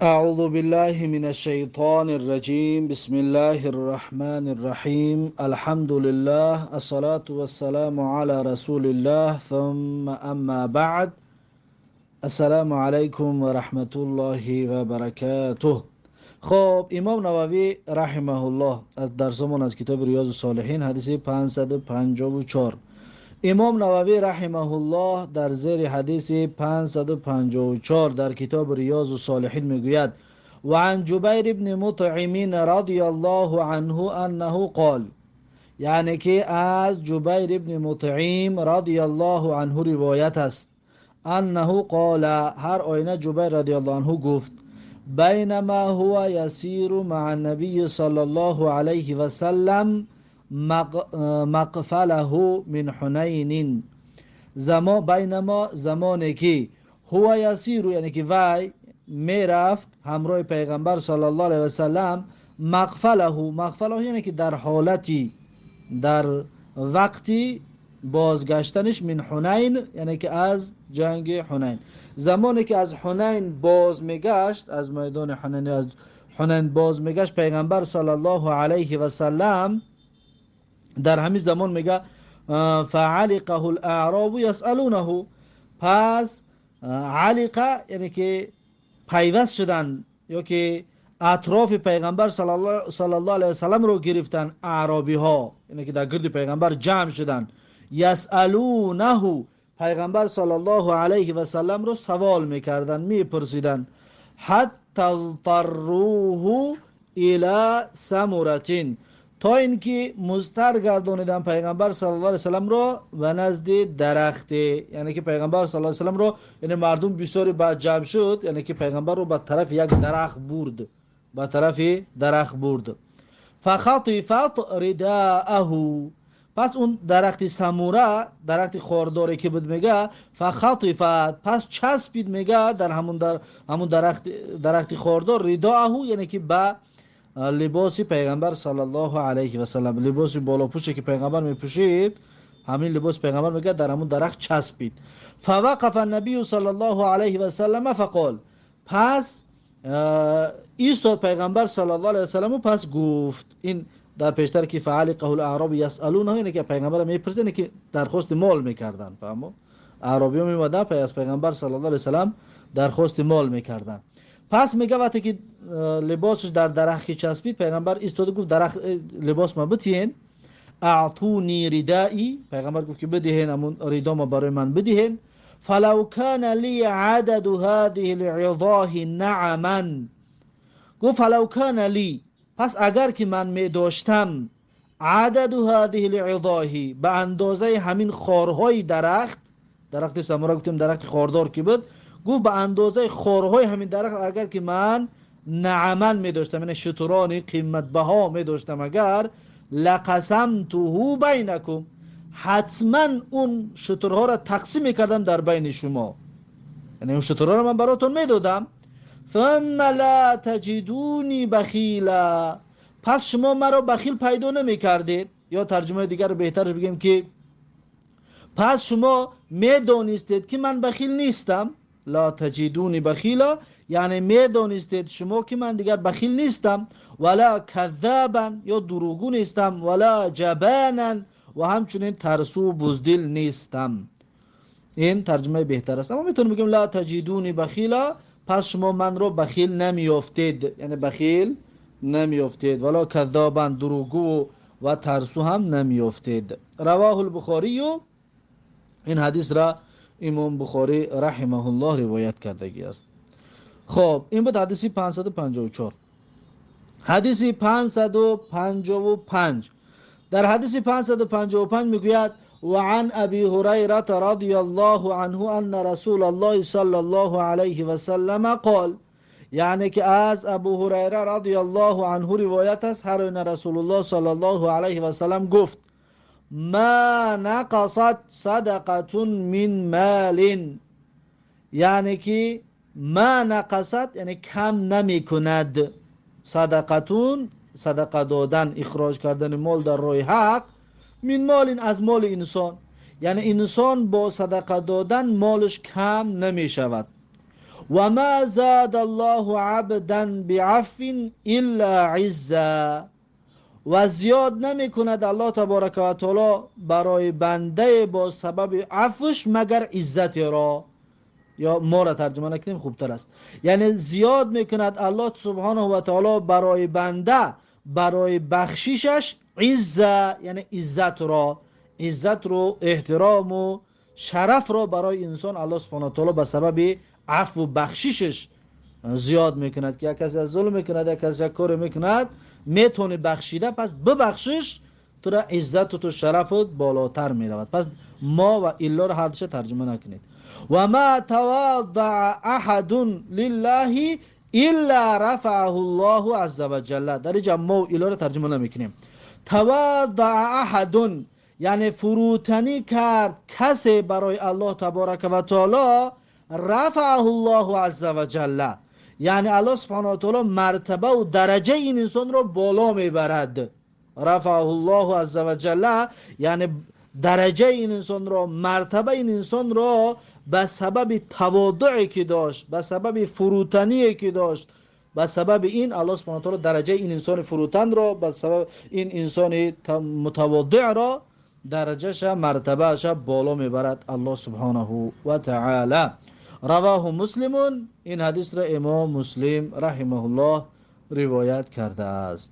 أعوذ بالله من الشيطان الرجيم. بسم الله الرحمن الرحيم. الحمد لله، الصلاة والسلام على رسول الله، ثم أما بعد. السلام علیکم و رحمت الله و برکاته. خب، امام نووی رحمه الله از درسمون از کتاب ریاض الصالحین، حدیث 554. امام نووی رحمه الله در زیر حدیث 554 در کتاب ریاض الصالحین میگوید: و عن جبیر ابن مطعم رضی الله عنه انه قال، یعنی که از جبیر ابن مطعم رضی الله عنه روایت است، انه قال، هر آینه جبیر رضی الله عنه گفت: بینما هو یسیر مع النبی صلی الله علیه و سلم مقفله من حنین. زمان، بینما، زمانی که، هو یسیر، یعنی که وی میرفت همراه پیغمبر صلی الله علیه و سلم، مقفله، مقفله یعنی که در حالتی، در وقتی بازگشتنش، من حنین، یعنی که از جنگ حنین، زمانی که از حنین باز میگشت، از میدان حنین، از حنین باز میگشت پیغمبر صلی الله علیه و سلم، در همین زمان میگه فعلقه الاعراب یسالونه. پس علقه یعنی که پیوست شدن یا که اطراف پیغمبر صلی الله علیه وسلم رو گرفتن اعرابی ها، یعنی که در گرد پیغمبر جمع شدن. یسالونه، پیغمبر صلی الله علیه و سلم رو سوال میکردن، میپرسیدن. حتی اضطروه الی سمرة، تا اینکه مضطر گردانیدن پیغمبر صلی الله علیه وسلم رو و نزد درخت، یعنی که پیغمبر صلی الله علیه وسلم رو، یعنی مردم بسیاری بعد جمع شد، یعنی که پیغمبر رو به طرف یک درخت برد، به طرف درخت برد. فخطفت رداءه، پس اون درخت سموره، درخت خارداری که بود، میگه فخطفت، پس چسبید، میگه در همون درخت خاردار، رداءه، یعنی که به لباس پیغمبر صلی الله علیه و سلم، لباس بالاپوشی که پیغمبر میپوشید، همین لباس پیغمبر میگه در همون درخت چسبید. فوقف النبی صلی الله علیه و سلم فقال، پس ایستاد پیغمبر صلی الله علیه و سلم و پس گفت. این در پیشتر که فعلقه الاعراب یسالونه، اینه که پیغمبر میپرسید که درخواست مال میکردن. فهمو؟ اعرابی میومدن از پیغمبر صلی الله علیه و سلم درخواست مال میکردن. پس میگه وقتی که لباسش در درخت چسبید، پیغمبر ایستاد، گفت درخت لباس ما بتین، اعطوني ردائي، پیغمبر گفت که بدهین، همون ردا ما برای من بدهین. فلو كان لي عدد هذه العظاه نعما، گفت فلو كان لي، پس اگر که من می داشتم، عدد هذه العظاه، به اندازه همین خارهای درخت، درخت سموره گفتیم، درخت خاردار که بود، گفت به اندازه خارهای همین درخت اگر که من نعما می داشتم، یعنی شتران قیمت بها می داشتم اگر، لقسمته بینکم، حتما اون شترها را تقسیم میکردم در بین شما، یعنی اون شترها را من براتون میدادم. ثم لا تجدوني بخیلا، پس شما مرا بخیل پیدا نمیکردید. یا ترجمه دیگر رو بهترش بگیم که پس شما میدانستید که من بخیل نیستم. لا تجدوني بخیلا، یعنی میدانستید شما که من دیگر بخیل نیستم. ولا کذابا، یا دروغگو نیستم. ولا جبانا، و همچنین ترسو و بزدل نیستم. این ترجمه بهتر است، اما میتونیم بگیم لا تجدوني بخیلا، پس شما من رو بخیل نمیافتید، یعنی بخیل نمیافتید. ولا کذابا، دروغگو و ترسو هم نمیافتید. رواه البخاری، این حدیث را امام بخاری رحمه الله روایت کردگی است. خب، این بود حدیث 554. حدیث 555. در حدیث 555 میگوید: وعن ابي هريره رضي الله عنه ان رسول الله صلى الله عليه وسلم قال، یعنی که از ابو هریره رضی الله عنه روایت است، هر رسول الله صلی الله علیه و سلم گفت: ما نقصت صدقه من مال، یعنی که ما نقصت، یعنی کم نمی کند، صدقه، صدقه دادن، اخراج کردن مال در راه حق، من مال، از مال انسان، یعنی انسان با صدقه دادن مالش کم نمی شود. و ما زاد الله عبدا بعفو الا عزا. و زیاد نمی کند الله تبارک و تعالی برای بنده با سبب عفوش مگر عزت را. یا ما را ترجمه نکنیم خوبتر است. یعنی زیاد میکند الله سبحانه و تعالی برای بنده برای بخشیشش عزه، یعنی عزت را، عزت رو، احترام و شرف را برای انسان الله سبحانه و تعالی به سبب عفو و بخشیشش زیاد میکند. که یک کسی از ظلم میکند، یک کسی یک کار میکند، میتونی بخشیده، پس ببخشش تو را عزت و تو شرفت بالاتر میرود. پس ما و الا را هر دوش ترجمه نکنید. و ما تواضع احد لله الا رفعه الله عز وجل. در اینجا ما و الا را ترجمه نمیکنیم. تواضع احد یعنی فروتنی کرد کسی برای الله تبارک و تعالی، رفعه الله عز وجل، یعنی الله سبحانه و تعالی مرتبه و درجه این انسان را بالا میبرد. رفعه الله عز وجل یعنی درجه این انسان را، مرتبه این انسان را به سبب تواضعی که داشت، به سبب فروتنی که داشت، به سبب این الله سبحانه و تعالی درجه این انسان فروتن را، به سبب این انسان متواضع را درجهش مرتبهش بالا میبرد الله سبحانه و تعالی. رواه مسلم. این حدیث را امام مسلم رحمه الله روایت کرده است.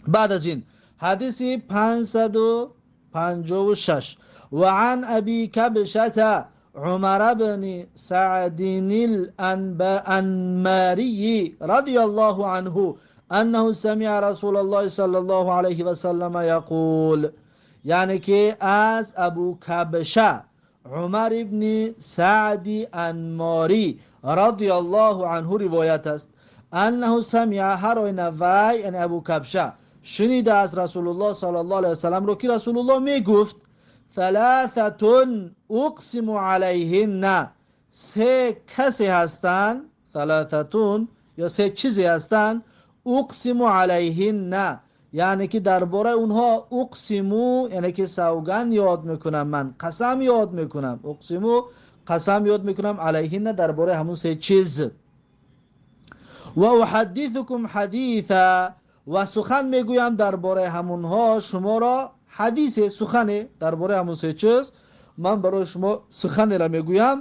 بعد از این حدیث 556. و عن ابی کبشة عمر بن سعد الانماری رضی الله عنه انه سمع رسول الله صلی الله علیه و سلم یقول، یعنی که از ابو کبشه عمر ابن سعد انماری رضی الله عنه روایت است، انه سمع، هر آینه وی یعنی ابو کبشه شنیده از رسول الله صلی الله علیه وسلم رو که رسول الله میگفت ثلاثة اقسم علیهن، سه کسی هستند، ثلاثة یا سه چیزی هستند، اقسم علیهن یعنی که درباره اونها اقسمو یعنی که سوگند یاد میکنم، من قسم یاد میکنم، اقسمو قسم یاد میکنم، علیهن درباره همون سه چیز. و احدثکم حدیثا و سخن میگویم درباره همونها شما را، حدیث سخنه درباره همون سه چیز من برای شما سخن را میگویم.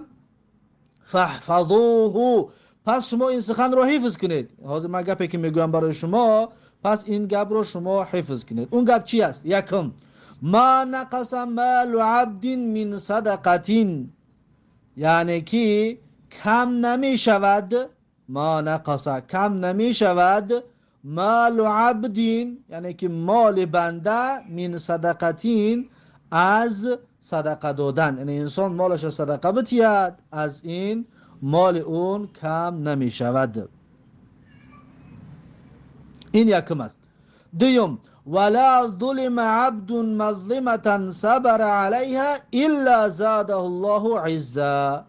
فاحفظوه، پس شما این سخن را حفظ کنید. حاضر من گپی که میگویم برای شما، پس این گپ رو شما حفظ کنید. اون گپ چی است؟ یکم، ما نقص مال عبد من صدقه، یعنی که کم نمی شود، ما نقص کم نمی شود، مال عبد یعنی که مال بنده، من صدقه از صدقه دادن، یعنی انسان مالش صدقه بتید، از این مال اون کم نمی شود. این یکم است. دوم، ولا ظلم عبد مظلمة صبر علیها الا زاده الله عزا.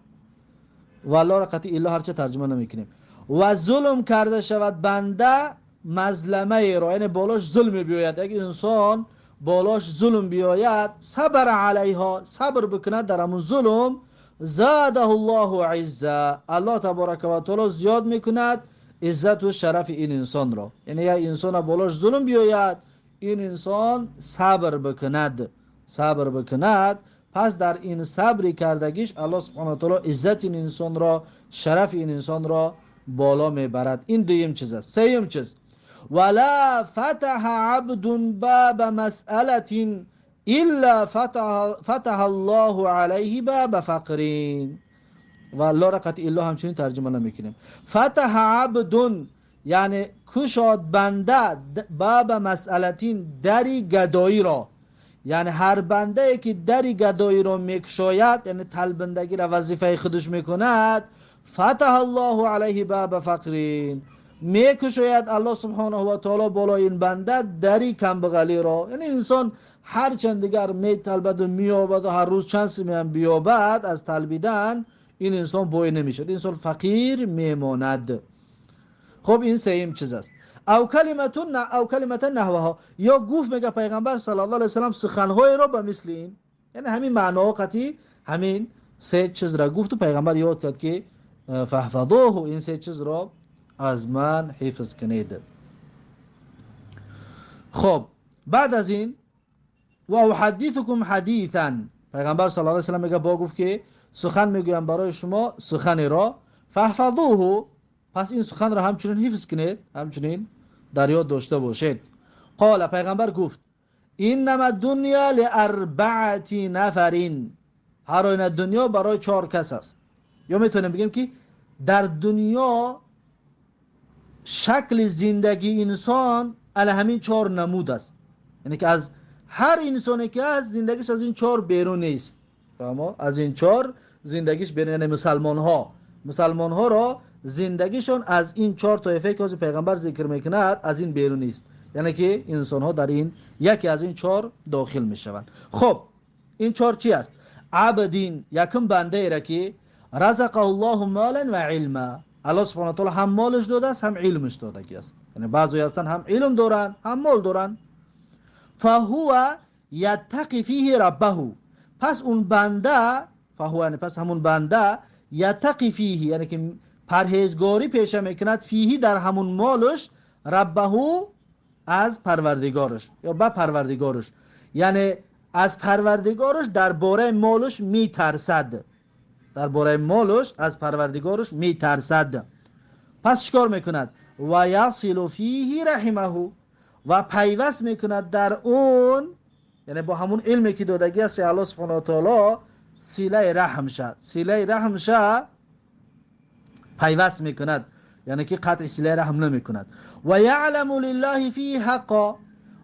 ولا را قطعی الا هرچه ترجمه نمیکنیم. و ظلم کرده شود بنده مظلمه را، یعنی بالاش ظلم بیاید، اگه انسان بالاش ظلم بیاید، صبر علیها صبر بکند در همون ظلم، زاده الله عزا، الله تبارک و تعالی زیاد میکند عزت و شرف این انسان را. یعنی یا انسان بالاش ظلم بیاید، این انسان صبر بکند، صبر بکند، پس در این صبر کردگیش الله سبحانه و تعالی عزت این انسان را، شرف این انسان را بالا میبرد. این دویم چیز است. سیم چیز، ولا فتح عبد باب مسألة الا فتح الله علیه باب فقر. و الله را قطعی الا همچنین ترجمه نمیکنیم. فتح عبد یعنی کشاد بنده باب مسئلتین دری گدایی را، یعنی هر بنده ای که دری گدایی را میکشاید، یعنی طلبندگی را وظیفه خودش میکند، فتح الله علیه باب فقرین، میکشاید الله سبحانه و تعالی بالای این بنده دری کمبغلی را. یعنی انسان هر چند دیگر میطلبد و مییابد و هر روز چند سیمی هم بیابد از طلبیدن، این انسان بوی نمیشد، انسان فقیر میماند. خب این سیم چیز است. او کلمتون او کلمت نحوها، یا گفت میگه پیغمبر صلی الله علیه و سلم سخنهای را به مثل این، یعنی همین معنا قطعی همین سه چیز را گفت و پیغمبر یاد کرد که فاحفظوه، این سه چیز را از من حفظ کنید. خب بعد از این و احدثکم حدیثا، پیغمبر صلی الله علیه و سلم میگه با گفت که سخن میگویم برای شما سخنی را، فاحفظوه، پس این سخن را همچنین حفظ کنید، همچنین در یاد داشته باشید. قال، پیغمبر گفت انما الدنیا لاربعه نفر، هر آینه دنیا برای 4 کس است. یا میتونیم بگیم که در دنیا شکل زندگی انسان علی همین 4 نمود است، یعنی که از هر انسانی که از زندگیش از این 4 بیرون نیست. فهمو؟ از این 4 زندگیش بیرون، یعنی مسلمان ها را زندگیشون از این 4 طایفه که از پیغمبر ذکر میکند از این بیرون نیست، یعنی که انسان ها در این یکی از این 4 داخل میشوند. خب این 4 چی است؟ عبدین، یکم بنده ای را که رزقه الله مالا و علما، الله سبحانه و تعالی هم مالش داده است هم علمش داده است، یعنی بعضی هستن هم علم دارن هم مال دارن. فهو یتقی فیه ربه، پس اون بنده، فهو یعنی پس همون بنده، یتقی فیه یعنی که پرهیزگاری پیشه میکند، فیه در همون مالش، ربه از پروردگارش یا به پروردگارش، یعنی از پروردگارش درباره مالش میترسد، درباره مالش از پروردگارش میترسد. پس چیکار میکند؟ و یصل فیه رحمه، و پیوست میکند در اون، یعنی با همون علمی که دادگی است الله سبحانه و تعالی، صله رحم شد، صله رحم شد پیوست میکند، یعنی که قطع صله رحم نمیکند. و یعلم لله فیه حقا،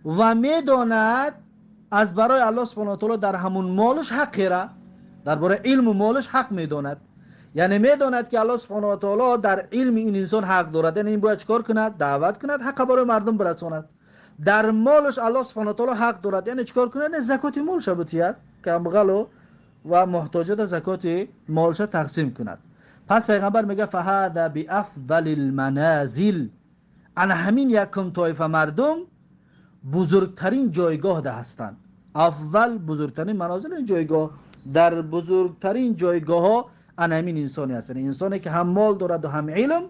و میداند از برای الله سبحانه و تعالی در همون مالش حقی را، درباره علم و مالش حق میداند، یعنی میداند که الله سبحانه و تعالی در علم این انسان حق دارد، یعنی این باید چیکار کند؟ دعوت کند، حق برای مردم برساند. در مالش الله سبحانه و تعالی حق دارد، یعنی چیکار کند؟ یعنی زکات مالش بتید، کمبغل و محتاجات زکات مالش تقسیم کند. پس پیغمبر میگه فهذا بافضل المنازل، ان همین یکم طایفه مردم بزرگترین جایگاه ده هستند. افضل بزرگترین منازل، این جایگاه در بزرگترین جایگاه ها ان همین انسانی هست، یعنی انسانی که هم مال دارد و هم علم،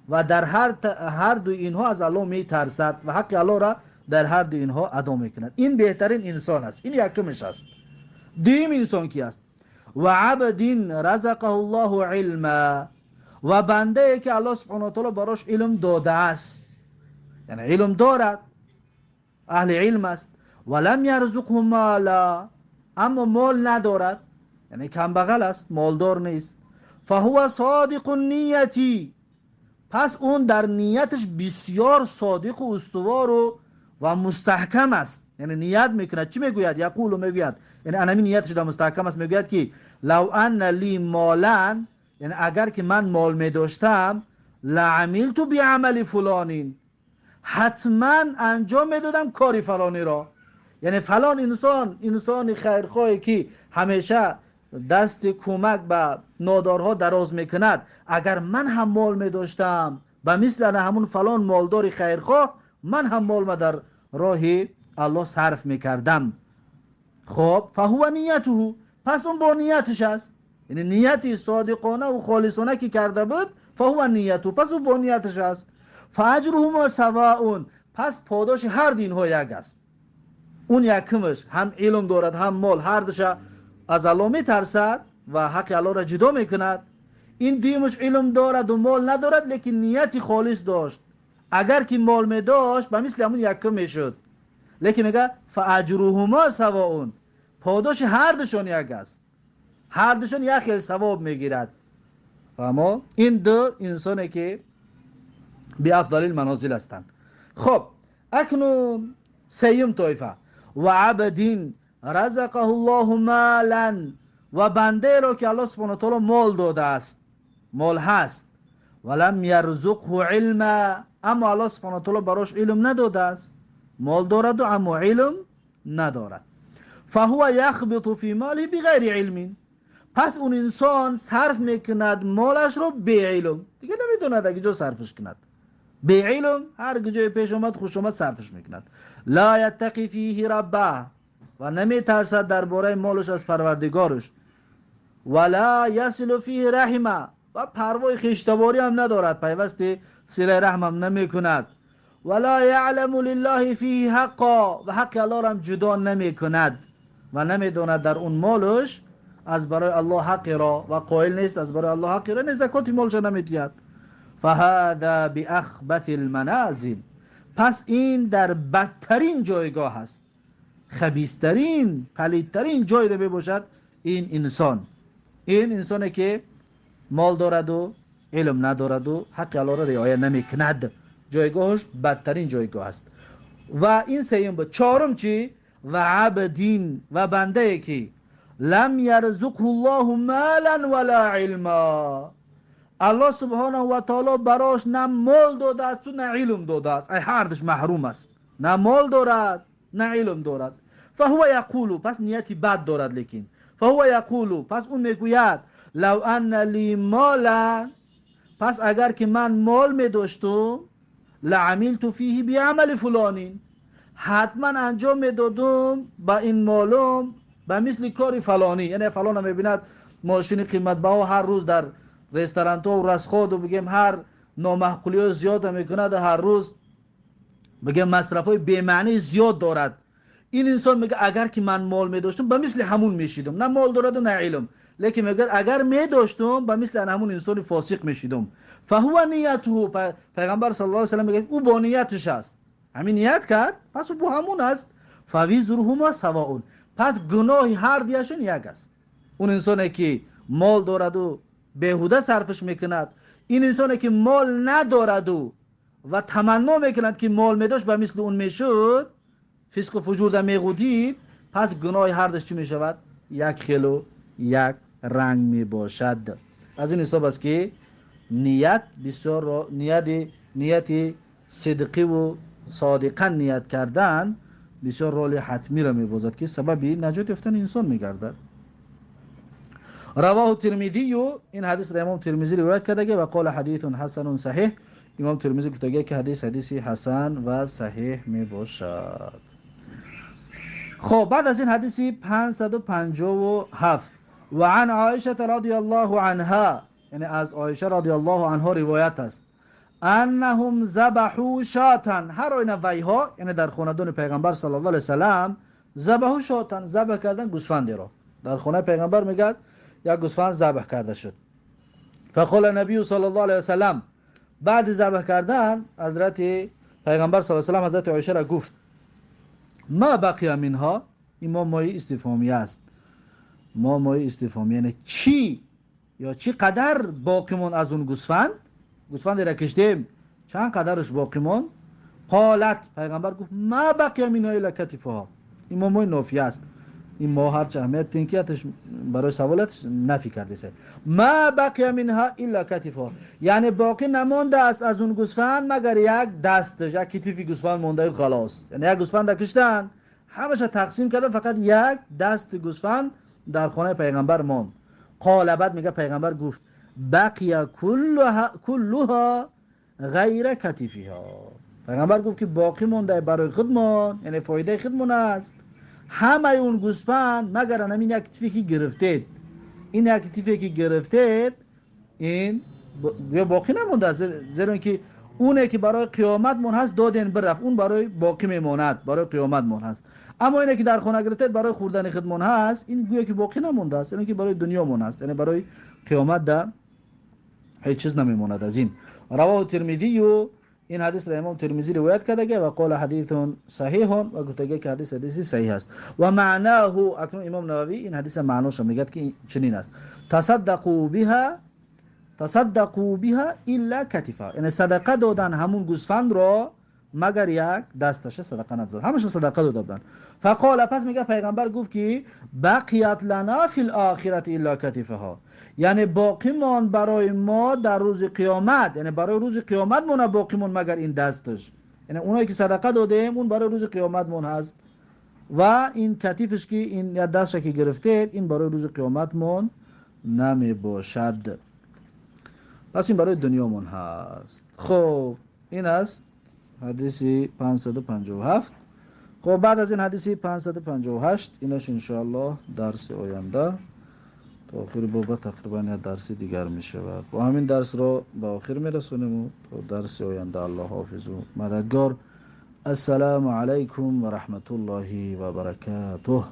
و در هر دو اینها از الله میترسد و حق الله را در هر دو اینها ادا میکند. این بهترین انسان است، این یکمش است. دوم انسان کی است؟ و عبد رزقه الله علما، و بنده ای که الله سبحانه و تعالی براش علم داده است، یعنی علم دارد، اهل علم است، ولم یرزقه مالا، اما مال ندارد، یعنی کمبغل است، مالدار نیست. فهو صادق النیتی، پس اون در نیتش بسیار صادق و استوار و مستحکم است، یعنی نیت میکند. چی میگوید؟ یقول، میگوید، یعنی انمی نیتش در مستحکم است، میگوید که لو ان لی مالا، یعنی اگر که من مال میداشتم، لعملت بعمل فلانین، حتما انجام میدادم کاری فلانی را. یعنی فلان انسان، انسان خیرخواهی که همیشه دست کمک به نادارها دراز میکند، اگر من هم مال میداشتم به مثل همون فلان مالدار خیرخواه، من هم مال ما در راه الله صرف میکردم. خب فهو نیته، پس اون با نیتش است، یعنی نیتی صادقانه و خالصانه که کرده بود، فهو نیته، پس اون با نیتش است. فاجرهما سواء، پس پاداش هر دو اینها یک است. اون یکمش هم علم دارد هم مال، هر دوش از الله میترسد و حق الله را جدا میکند. این دیمش علم دارد و مال ندارد، لیکن نیتی خالص داشت، اگر که مال میداشت به مثل همون یکم میشد، لیکن میگه فاجرهما سواء، پاداش هر دوشان یک است، هر دوشان یک خیلی ثواب میگیرد. فهمو؟ این دو انسانه که بی افضل المنازل هستند. خب اکنون سیم طایفه، و عبدین رزقه الله مالا، و بنده را که الله سبحانه و تعالی مال داده است، مال هست، ولم یرزقه علما، اما الله سبحانه و تعالی براش علم نداده است، مال دارد و اما علم ندارد. فهو یخبط فی ماله بغیر علم، پس اون انسان صرف میکند مالش رو بی علم، دیگه نمیدوند اگه جا صرفش کند، بی علم هر جای پیش اومد خوش اومد صرفش میکند. لا یتقی فیه ربه، و نمیترسد درباره مالش از پروردگارش. ولا یصل فیه رحمه، و پروای خویشتباری هم ندارد، پیوست صله رحم هم نمیکند. ولا یعلم لله فیه حقا، و حق الله را هم جدا نمیکند و نمیداند در اون مالش از برای الله حقی را، و قائل نیست از برای الله حقی را، نه زکات مالش نمیدهد. فهذا باخبث المنازل، پس این در بدترین جایگاه است، خبیثترین پلیدترین جای را باشد این انسان. این انسانی که مال دارد و علم ندارد و حق الله را رعایت نمیکند، جایگاهش بدترین جایگاه است. و این سیم بود. چهارم چی؟ و عبدین، و بنده ای که لم یرزقه الله مالا ولا علما، الله سبحانه و تعالی براش نه مال داده است و نه علم داده است، ای هر دوش محروم است، نه مال دارد نه علم دارد. فهو یقول، پس نیتی بد دارد، لیکن فهو یقول، پس اون میگوید لو ان لی مالا، پس اگر که من مال می داشتم لعملت فیه بعمل فلان، حتما انجام میدادم با این مالم به مثل کار فلانی. یعنی فلان میبیند ماشین قیمت بها هر روز در رستوران ها و رسخود و بگیم هر نامعقولی ها زیاد میکند، هر روز بگیم مصرف های بی معنی زیاد دارد. این انسان میگه اگر که من مال میداشتم به مثل همون میشیدم، نه مال دارد و نه علم، لیکن میگه اگر میداشتم به مثل همون انسان فاسق میشیدم. فهو نیته، پیغمبر صلی الله علیه و سلم میگه او با نیتش است، همین نیت کرد پس او با همون است. فوزرهما سواء، پس گناه هر دیشون یک است. اون انسانی که مال دارد و بیهوده صرفش میکند، این انسانی که مال ندارد و تمنا میکند که مال میداشت به مثل اون میشد، فسق و فجور در میغودید، پس گناه هر دوش چی میشود؟ یک خلو یک رنگ میباشد. از این حساب است که نیت بسیار نیت صدقی و صادقا نیت کردن بسیار رول حتمی را میبازد که سبب نجات یافتن انسان میگردد. رواه ترمذی، این حدیث را امام ترمذی روایت کرده و قال حدیث حسن صحیح. امام ترمذی گفته که حدیث حدیثی حسن و صحیح میباشد. خب بعد از این حدیثی 557 و عن عایشه رضی الله عنها، یعنی از عایشه رضی الله عنها روایت است، انهم ذبحوا شاة، هر آینه ویها، یعنی در خاندان پیغمبر صلی الله علیه و سلم، ذبحوا شاة، ذبح کردن گوسفندی را. در خانه پیغمبر میگه یک گوسفند ذبح کرده شد. فقال النبی صلی الله علیه و سلم، بعد ذبح کردن حضرت پیغمبر صلی الله علیه و سلم حضرت عایشه را گفت ما بقی منها، این ما مایه استفهامیه است، ما مایه استفهامیه، یعنی چی یا چی قدر باقی ماند از اون گوسفند، گوسفند را کشتیم چند قدرش باقی ماند؟ قالت، پیغمبر گفت ما بقی منها الا کتفها، این ما مایه نافیه است، این ما هرچه اهمیت تینکیتش برای سوالت نفی کرده سه. ما بقی منها الا کتفها، یعنی باقی نمانده است از اون گوسفند مگر یک دستش، یک کتفی گوسفند مونده خلاص. یعنی یک گوسفند کشتن همش تقسیم کردن، فقط یک دست گوسفند در خانه پیغمبر ماند. قال، بعد میگه پیغمبر گفت بقی کلها غیر کتفها، پیغمبر گفت که باقی مونده برای خودمان، یعنی فایده خودمون است همه اون گوسفند مگر همین یک کتفی که گرفتید، این یک کتفی که گرفتید این باقی نمونده، زیرا که اونه که برای قیامت مون هست دادین برفت، اون برای باقی میماند، برای قیامت مون هست. اما اینه که در خانه گرفتید برای خوردن خودمون هست، این گویا که باقی نمونده است، اینه که برای دنیا مون هست، یعنی برای قیامت ده هیچ چیز نمیماند از این. رواه ترمذی، این حدیث را امام ترمذی روایت کرده و قال حدیث صحیح، و گفته که حدیث حدیث صحیح است. و معناه، اکنون امام نووی این حدیث معناش میگه که چنین است: تصدقوا بها، تصدقوا بها الا کتفا، یعنی صدقه دادن همون گوسفند را مگر یک دستش صدقه نداد، همش صدقه داده بودن. فقال، پس میگه پیغمبر گفت که بقیت لنا فی الاخرة الا کتفها، یعنی باقی مان برای ما در روز قیامت، یعنی برای روز قیامت مون باقی مون مگر این دستش، یعنی اونایی که صدقه دادیم اون برای روز قیامت مون هست و این کتیفش که این دستش که گرفتید این برای روز قیامت مون نمی باشد، پس این برای دنیا مون هست. خب این است حدیث 557. خب بعد از این حدیث 558 اینش انشاءالله درس آینده. То охири боба тақрибан як дарси дигар мешавад. Бо ҳамин дарсро ба охир мерасонем то дарси оянда Аллоҳ ҳофизу мададгор. Ассалому алайкум ва раҳматуллоҳи ва баракатуҳ.